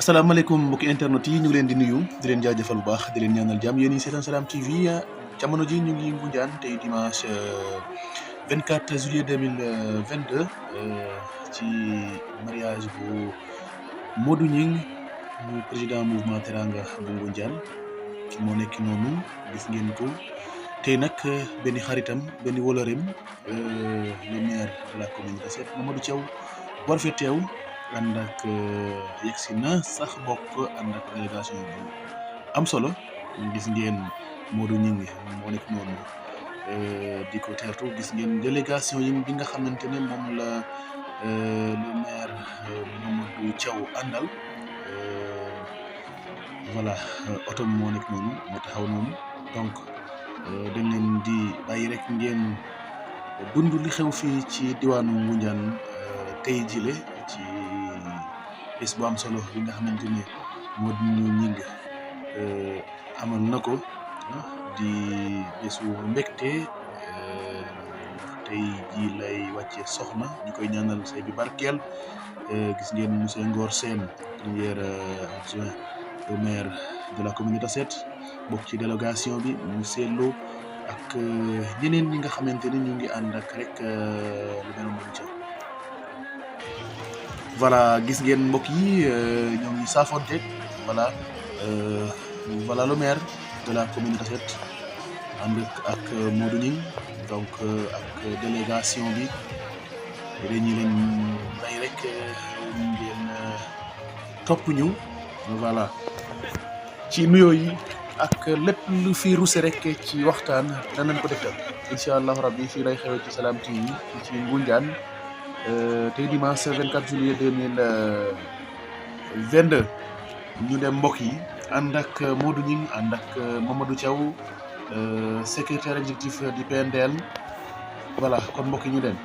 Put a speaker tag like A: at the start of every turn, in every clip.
A: asalaamaaleykum mbokki internet yi ñu ngi leen di nuyu di leen jaajëfal bu baax di leen ñaanal jàmm yéen ñi seetaan Salam TV jamono ji ñu ngi Ngoundiane tey dimanche 24 juillet 2022 ci mariage bu Modou Gning mu président mouvement Teranga bu Ngoundiane ki moo nekk noonu gis ngeen ko tey nag benn xaritam benn woloreem le maire de la commune de Tassette Mamadou Thiaw war fi teew ànd ak yegsi na sax bokk ànd ak délégation bu am solo gis ngeen Modou Gning moo nekk noonu di ko teertu gis ngeen délégation yi bi nga xamante ne moom la le maire Mamadou Thiaw àndal voilà oto moo nekk noonu moo taxaw noonu donc dañ leen di bàyyi rek ngeen dund li xew fii ci diwaanu Ngoundiane tey jile ci bés bu am solo bi nga xamante ne Modou Gning amal na ko di bésu mbégte tey ji lay wàcce soxna ñu koy ñaanal say bi barkeel gis ngeen monsieur Ngor Sène premier adjoint au maire de la commune de Tassette bokk ci délégation bi monsieur Lo ak ñeneen ñi nga xamante ni ñu ngi ànd ak rek lu mel noonu ca voilà gis ngeen mbokk yi ñoo ngi saafonte voilà voilà le maire de la commune de Tassette ànd ak Modou Gning donc ak délégation bi dañuy leen bay rek ngeen topp ñu voilà ci nuyoo yi ak lépp lu fi ruse rek ci waxtaan danañ ko defal incha allah rabbi fii lay xewee ci Salam TV ci Ngoundiane tey dimanche 24 juillet 2022 ñu dem mbokk yi ànd ak Modou Gning ànd ak Mamadou Thiaw secrétaire exécutif du PNDL voilà kon mbokk yi ñu dem.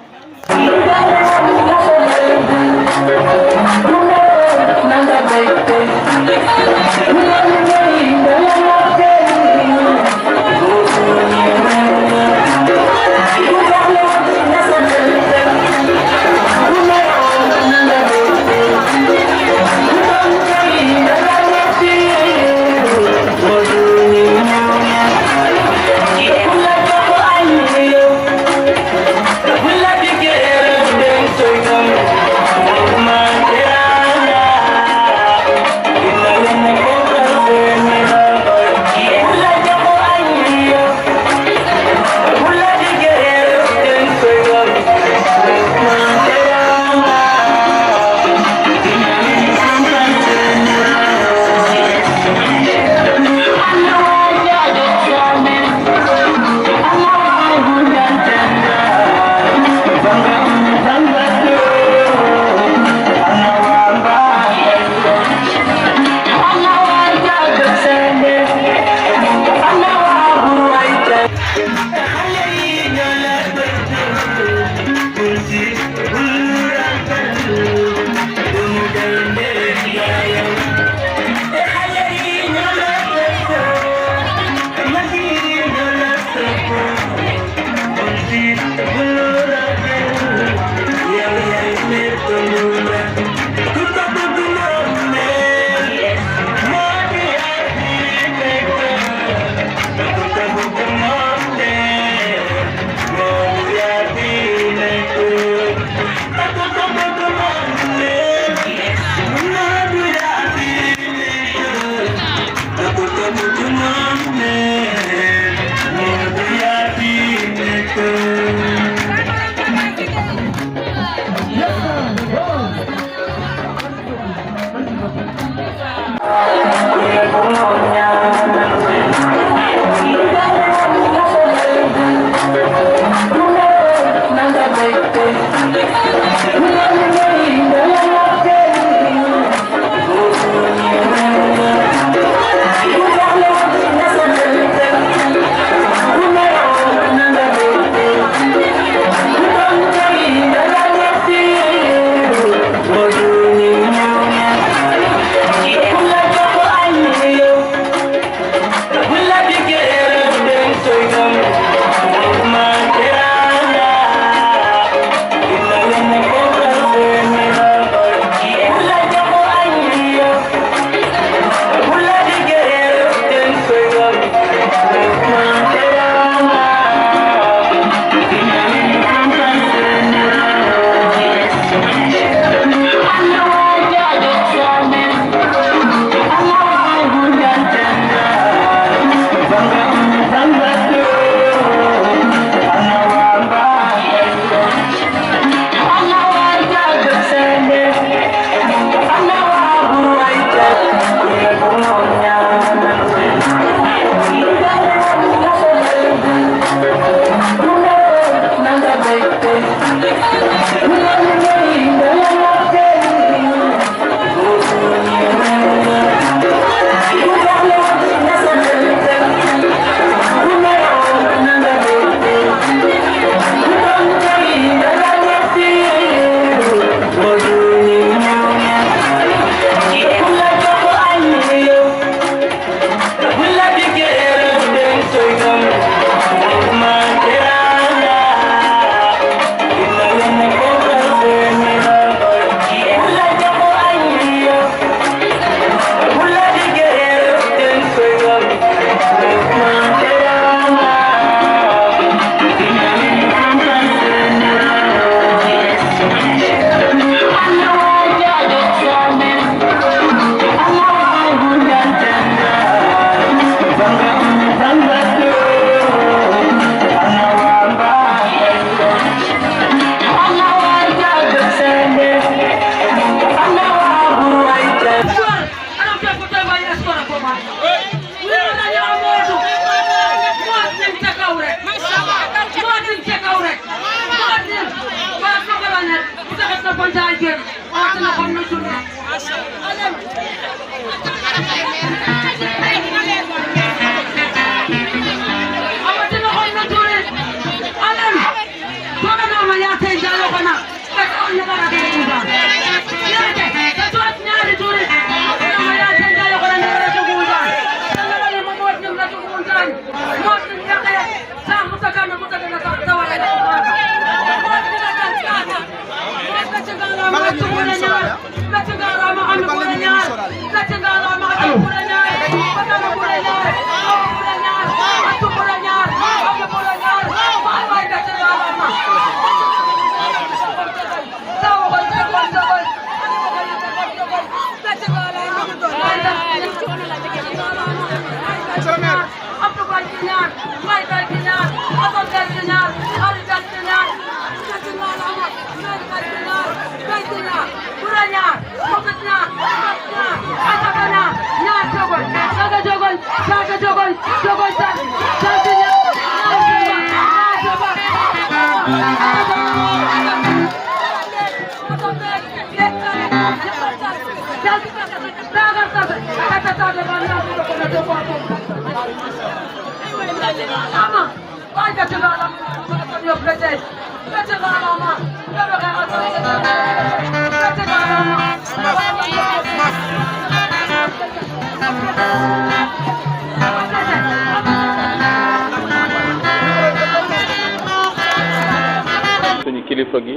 B: suñu kilifa gi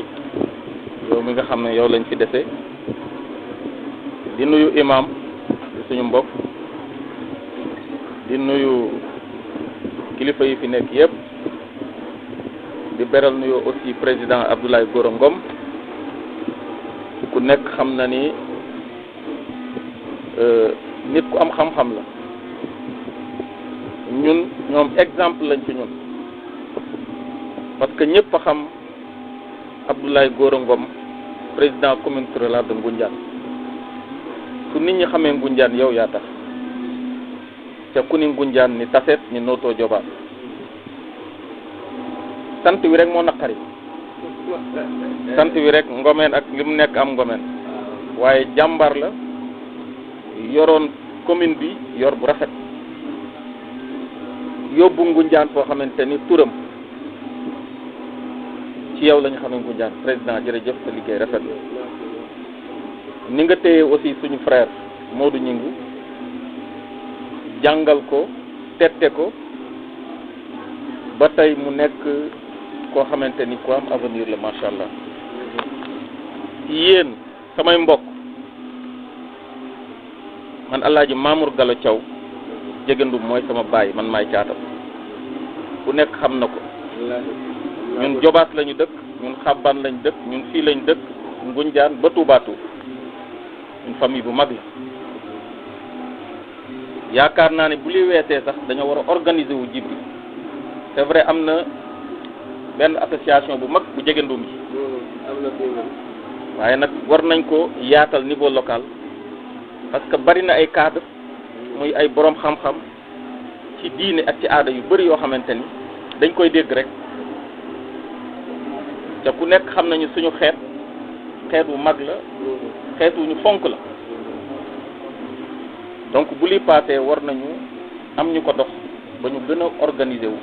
B: yow mi nga xam ne yow lañ fi dese di nuyu imam di suñu mbokk di nuyu kilifa yi fi nekk yépp di beral nuyu aussi président Abdoulaye Gora Ngom ku nekk xam na ni nit ku am xam-xam la ñoom exemple lañ ci ñun parce que ñëpp a xam Abdoulaye Gora Ngom président commune rurale de Ngoundiane su nit ñi xamee Ngoundiane yow yaa tax te ku ni Ngoundiane ni Tassette ni Notto Diobass sant wi rek moo naqari sant wi rek ngomeen ak li mu nekk am ngomeen waaye jàmbar la yoroon commune bi yor bu rafet yóbbu Ngoundiane foo xamante ni turam ci yow la ñu xamee Ngoundiane président jërëjëf sa liggéey rafet ni nga téye aussi suñu frère Modou Gningue jàngal ko tette ko ba tey mu nekk koo xamante ni ku am avenir la macha allah yéen samay mbokk man Alaaji Mamour Gallo Thiaw Jegandum mooy sama baay man maay caatam ku nekk xam na ko ñun Jobaas lañu dëkk ñun Xabban lañ dëkk ñun fii lañ dëkk Ngoundiane ba Toubatou ñun famille bu mag la yaakaar naa ne bu li weesee sax dañoo war a organiser wu Djiby c'est vrai am na benn association bu mag bu Jegandum yi waaye nag war nañ ko yaatal niveau local parce que bari na ay cadre muy ay borom xam-xam ci diine ak ci aada yu bari yoo xamante ni dañ koy dégg rek te ku nekk xam nañu suñu xeet wu mag la xeet wu ñu fonk la donc bu li passé war nañu am ñu ko dox ba ñu gën a organiser wu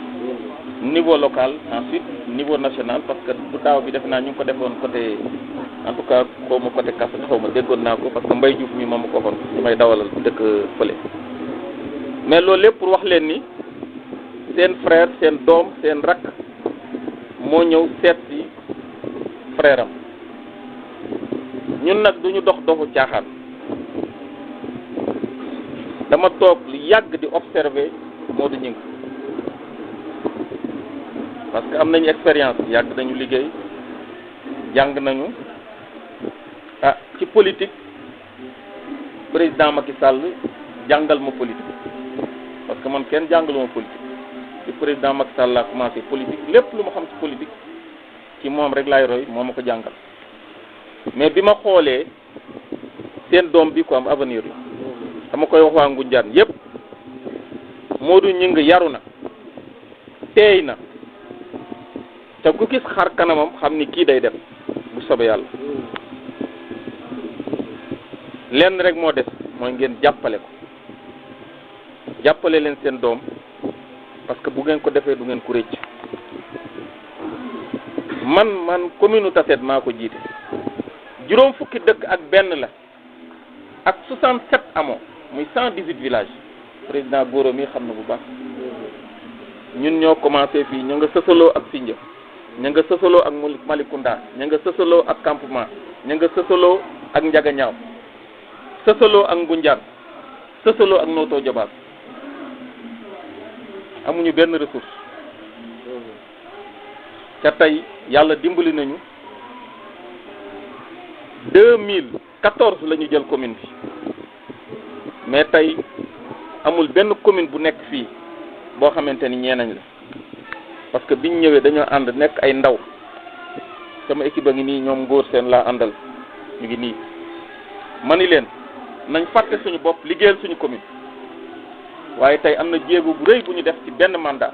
B: niveau local ensuite niveau national parce que bu daaw bi def naa ñu ngi ko defoon côté en tout cas xaw ma côté Kaffrine xaw ma déggoon naa ko parce que Mbaye Diouf mi moom ma ko waxoon ñu may dawalal dëkk fële mais loolu lépp pour wax leen ni seen frère seen doom seen rakk moo ñëw seet si frère am ñun nag duñu dox doxu caaxaan dama toog lu yàgg di observer Modou Gningue parce que am nañu expérience yàgg nañu liggéey jàng nañu ci politique président Macky Sall jàngal ma politique parce que man kenn jàngalu ma politique ci président Macky Sall laa commencé politique lépp lu ma xam ci politique ci moom rek laay roy moo ma ko jàngal mais bi ma xoolee seen doom bi ko am avenir la dama koy wax waa Ngoundiane yépp Modou Gningue yaru na teey na te ku gis xar kanamam xam ni kii day dem bu soobee yàlla lenn rek moo des mooy ngeen jàppale ko jàppale leen seen doom parce que bu ngeen ko defee du ngeen ko rëcc man commune Tassette maa ko jiite juróom fukki dëkk ak benn la ak 67 hameaux muy 118 villages président Goro mi xam na bu baax ñun ñoo commencé fii ña nga sësaloo ak Sindia ña nga sësaloo ak Malicounda ña nga sësaloo ak Campement ña nga sësaloo ak Njagañaaw sësaloo ak Ngunjaan sësaloo ak Noto Diobass amuñu benn ressource ca tey yàlla dimbali nañu 2014 la ñu jël commune bi mais tey amul benn commune bu nekk fii boo xamante ni ñeenañ la parce que biñ ñëwee dañoo ànd nekk ay ndaw sama équipe a ngi nii ñoom ngóor seen laa àndal ñu ngi nii ma ni leen nañ fàtte suñu bopp liggéeyal suñu commune waaye tey am na jéego bu rëy bu ñu def ci benn mandat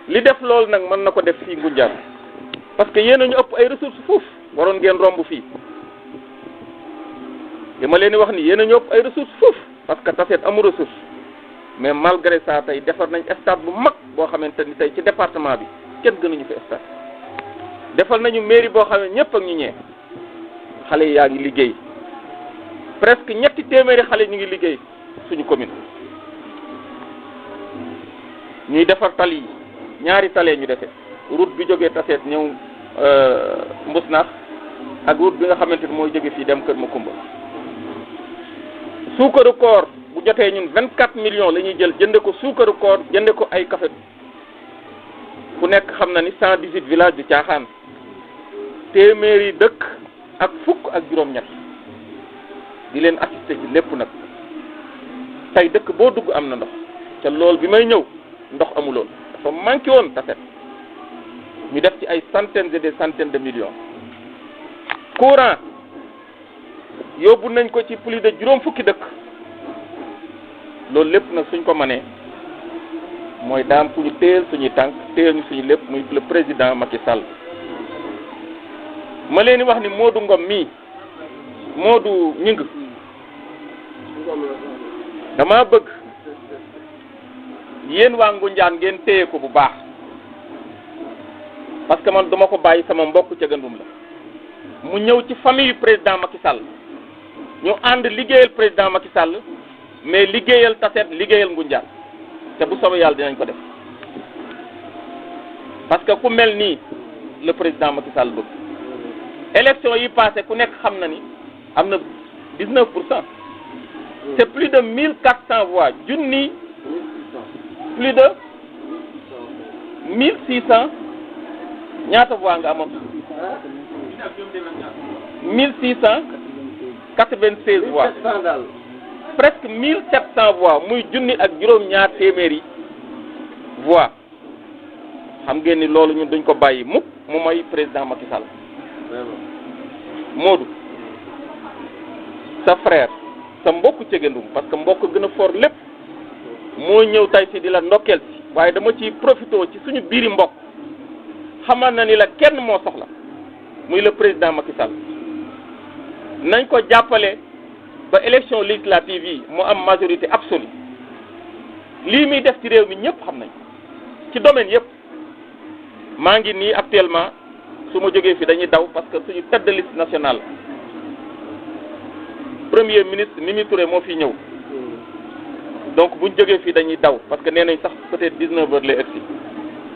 B: li def loolu nag mën na ko def fii Ngoundiane parce que yéen a ñu ëpp ay ressources foofu waroon ngeen romb fii li ma leen di wax ni yéen a ñu ëpp ay ressources foofu parce que Tassette amul ressource mais malgré ça tey defar nañ stade bu mag boo xamante ni tey ci département bi kenn gënuñu fi stade defal nañu mairie boo xam ne ñëpp ak ñu ñee xale yi yaa ngi liggéey presque ñetti téeméeri xale ñu ngi liggéey suñu commune ñuy defar tali yi ñaari talee ñu defee route bi jógee Tassette ñëw Mbousnakh ak route bi nga xamante ni mooy jóge fii dem Kër Makumba suukaru koor bu jotee ñun 24 millions la ñuy jël jënde ko suukaru koor jënde ko ay café ku nekk xam na ni 118 villages du caaxaan téeméeri dëkk ak fukk ak juróom-ñett di leen assister ci lépp nag tey dëkk boo dugg am na ndox te loolu bi may ñëw ndox amuloon dafa manqué woon Tassette ñu def ci ay centaines et des centaines de millions courant yóbbu nañ ko ci plus de juróom fukki dëkk loolu lépp nag suñ ko mënee mooy daam ku ñu téyel suñuy tànk téyel ñu suñu lépp muy le président Macky Sall ma leen di wax ni Modou Ngom mii Modou Ñing dama bëgg yéen waa Ngoundiane ngeen téye ko bu baax parce que man duma ko bàyyi sama mbokk ca gëndum la mu ñëw ci famille président Macky Sall ñu ànd liggéeyal président Macky Sall mais liggéeyal Tassette liggéeyal Ngoundiane te bu soobee yàlla dinañ ko def parce que ku mel nii le président Macky Sall bëgg élection yi passé ku nekk xam na ni am na 19%. C'est plus de 1400 voix junni plus de 1600 ñaata voix nga amoon 1696 voix presque 1700 voix muy junni ak juróom-ñaar téeméeri voix xam ngeen ni loolu ñun duñ ko bàyyi mukk mu may président Macky Sall Modou sa frère sa mbokk cegandum parce que mbokk gën a fort lépp moo ñëw tay si di la ndokkeel si waaye dama ciy profité ci suñu biiri mbokk xamal na ni la kenn moo soxla muy le président Macky Sall nañ ko jàppale ba élection législative yi mu am majorité absolue lii muy def ci réew mi ñëpp xam nañ ci domaine yëpp maa ngi nii actuellement su ma jógee fi dañuy daw parce que suñu tête de liste nationale premier ministre Mimi Touré moo fi ñëw donc buñ jógee fii dañuy daw parce que nee nañ sax peut-être 19 heures lay egsi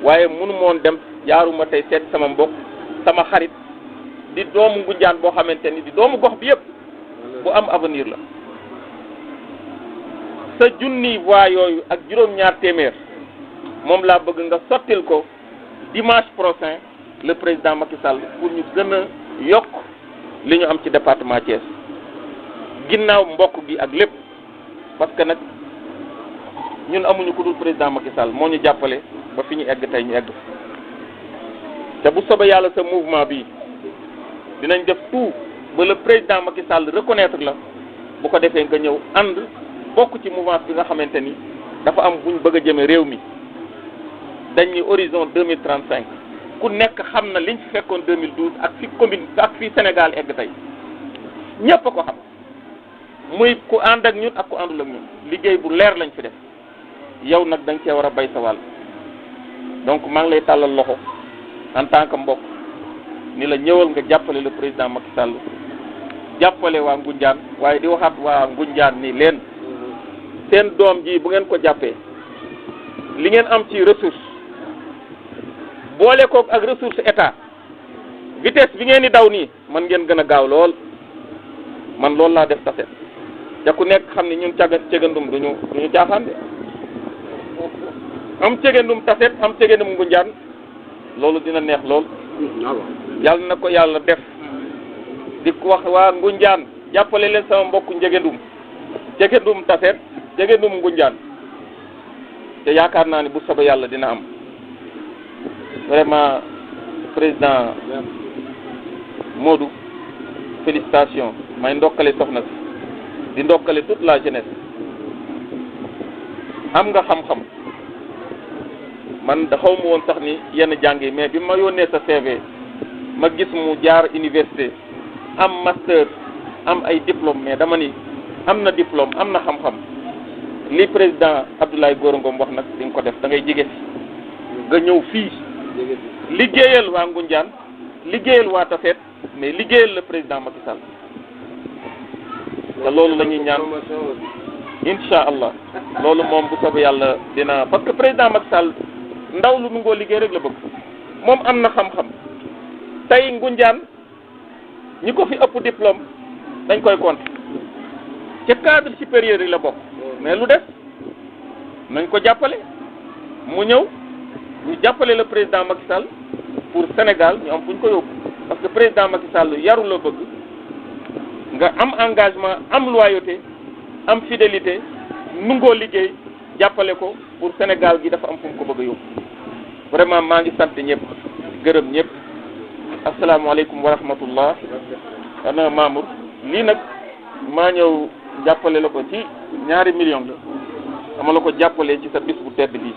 B: waaye mënu moon dem jaaruma tey seet sama mbokk sama xarit di doomu Ngoundiane boo xamante ni di doomu gox bi yëpp bu am avenir la sa junni voix yooyu ak juróom-ñaar téeméer moom laa bëgg nga sottil ko dimanche prochain le président Macky Sall pour ñu gën a yokk li ñu am ci département Thiès ginnaaw mbokk gi ak lépp parce que nag ñun amuñu ku dul président Macky Sall moo ñu jàppale ba fi ñu egg tey ñu egg te bu soobee yàlla sa mouvement bi dinañ def tout ba le président Macky Sall reconnaître la bu ko defee nga ñëw ànd bokk ci mouvance bi nga xamante ni dafa am buñ bëgg a jëme réew mi dañ ni horizon 2035 ku nekk xam na liñ fi fekkoon 2012 ak fi commune ak fi Sénégal egg tey ñépp a ko xam muy ku ànd ak ñun ak ku àndul ak ñun liggéey bu leer lañ fi def yow nag da nga cee war a bay sa wàll donc maa ngi lay tàllal loxo en tant que mbokk ni la ñëwal nga jàppale le président Macky Sall jàppale waa Ngoundiane waaye di waxaat waa Ngoundiane ni leen seen doom ji bu ngeen ko jàppee li ngeen am ci ressource boole kook ak ressource état vitesse bi ngeen di daw nii man ngeen gën a gaaw lool man loolu laa def taset te ku nekk xam ni ñun cegandum duñu caaxaan de am cegandum taset am cegandum Ngoundiane loolu dina neex lool yàlla na ko yàlla def di ko wax waa Ngoundiane jàppale leen sama mbokku cegandum taset cegandum Ngoundiane te yaakaar naa ni bu soobee yàlla dina am vraiment président Modou félicitations may ndokkale soxna si di ndokkale toute la jeunesse am nga xam-xam man da xaw ma woon sax ni yenn jàng yi mais bi ma yónnee sa CV ma gis mu jaar université am master am ay diplôme mais dama ni am na diplôme am na xam-xam li président Abdoulaye Gora Ngom wax nag di nga ko def da ngay jege nga ñëw fii liggéeyal waa Ngoundiane liggéeyal waa Tafet mais liggéeyal le président Macky Sall te loolu la ñuy ñaan incha allah loolu moom bu soobee yàlla dina parce que président Macky Sall ndaw lu nungoo liggéey rek la bëgg moom am na xam-xam tey Ngoundiane ñi ko fi ëpp diplôme dañ koy compter ci cadre supérieur yi la bokk mais lu def nañ ko jàppale mu ñëw ñu jàppale le président Macky Sall pour Sénégal ñu am fu ñu ko yóbbu parce que président Macky Sall yaru la bëgg nga am engagement am loyauté am fidélité nungoo liggéey jàppale ko pour Sénégal gi dafa am fu mu ko bëgg a yóbbu vraiment maa ngi sant ñëpp gërëm ñëpp asalaamaaleykum wa rahmatullah ana Mamour lii nag maa ñëw jàppale la ko ci $2 millions la dama la ko jàppalee ci sa bis bu tedd bi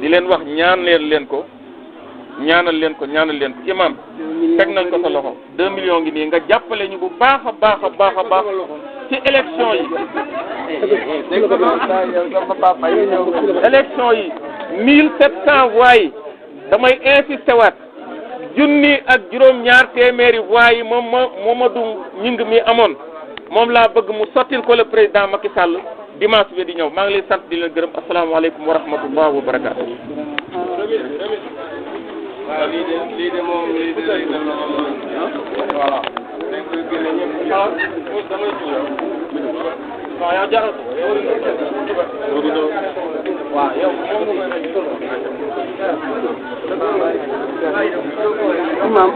B: di leen wax ñaanal leen ko imam teg nañ ko sa loxo 2 millions ngi nii nga jàppale ñu bu baax a baax ci élection yi élection yi 1700 voix yi damay insisté waat 1,2 voix yi moom Mamadou ñing mi amoon moom laa bëgg mu sottil ko le président Macky Sall dimanche bi di ñëw maa ngi lay sant di leen gërëm asalaamaaleykum wa rahmatullah wa barakaatu.
C: waaw lii de moom voilà. waaw yow jaratu waaw yow imam